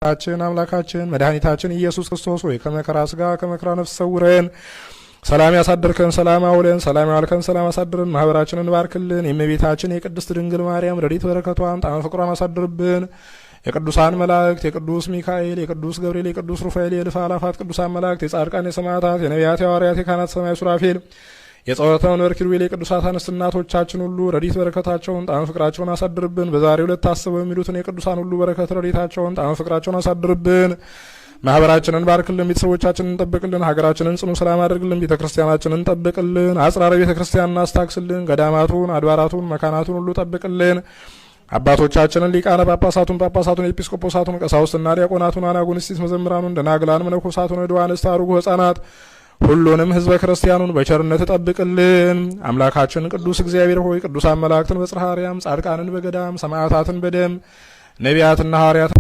ጌታችን አምላካችን መድኃኒታችን ኢየሱስ ክርስቶስ ሆይ፣ ከመከራ ስጋ ከመከራ ነፍስ ሰውረን፣ ሰላም ያሳደርከን ሰላም አውለን፣ ሰላም ያዋልከን ሰላም አሳድረን፣ ማህበራችንን ባርክልን። የእመቤታችን የቅድስት ድንግል ማርያም ረድኤት በረከቷን ጣዕመ ፍቅሯን አሳድርብን። የቅዱሳን መላእክት፣ የቅዱስ ሚካኤል፣ የቅዱስ ገብርኤል፣ የቅዱስ ሩፋኤል፣ የእልፍ አእላፋት ቅዱሳን መላእክት፣ የጻድቃን፣ የሰማዕታት፣ የነቢያት፣ የሐዋርያት፣ የካህናተ ሰማይ ሱራፌል፣ የጸሎተ መንበር ኪሩቤል፣ የቅዱሳት አንስት እናቶቻችን ሁሉ ረድኤት በረከታቸውን ጣዕመ ፍቅራቸውን አሳድርብን። በዛሬው ዕለት ታስበው የሚውሉትን የቅዱሳን ሁሉ በረከት ረድኤታቸውን ጣዕመ ፍቅራቸውን አሳድርብን። ማህበራችንን ባርክልን፣ ቤተሰቦቻችንን ጠብቅልን፣ ሀገራችንን ጽኑ ሰላም አድርግልን፣ ቤተ ክርስቲያናችንን ጠብቅልን፣ አጽራረ ቤተ ክርስቲያንን አስታክስልን፣ ገዳማቱን፣ አድባራቱን፣ መካናቱን ሁሉ ጠብቅልን። አባቶቻችንን ሊቃነ ጳጳሳቱን፣ ጳጳሳቱን፣ ኤጲስቆጶሳቱን፣ ቀሳውስትና ዲያቆናቱን፣ አናጉንስጢስ መዘምራኑን፣ ደናግላን፣ መነኮሳቱን፣ ዕድዋን፣ አንስት፣ አሩጉ ሕጻናት ሁሉንም ህዝበ ክርስቲያኑን በቸርነት ጠብቅልን። አምላካችን ቅዱስ እግዚአብሔር ሆይ፣ ቅዱሳን መላእክትን በጽርሐ አርያም፣ ጻድቃንን በገዳም፣ ሰማዕታትን በደም፣ ነቢያትና ሐዋርያት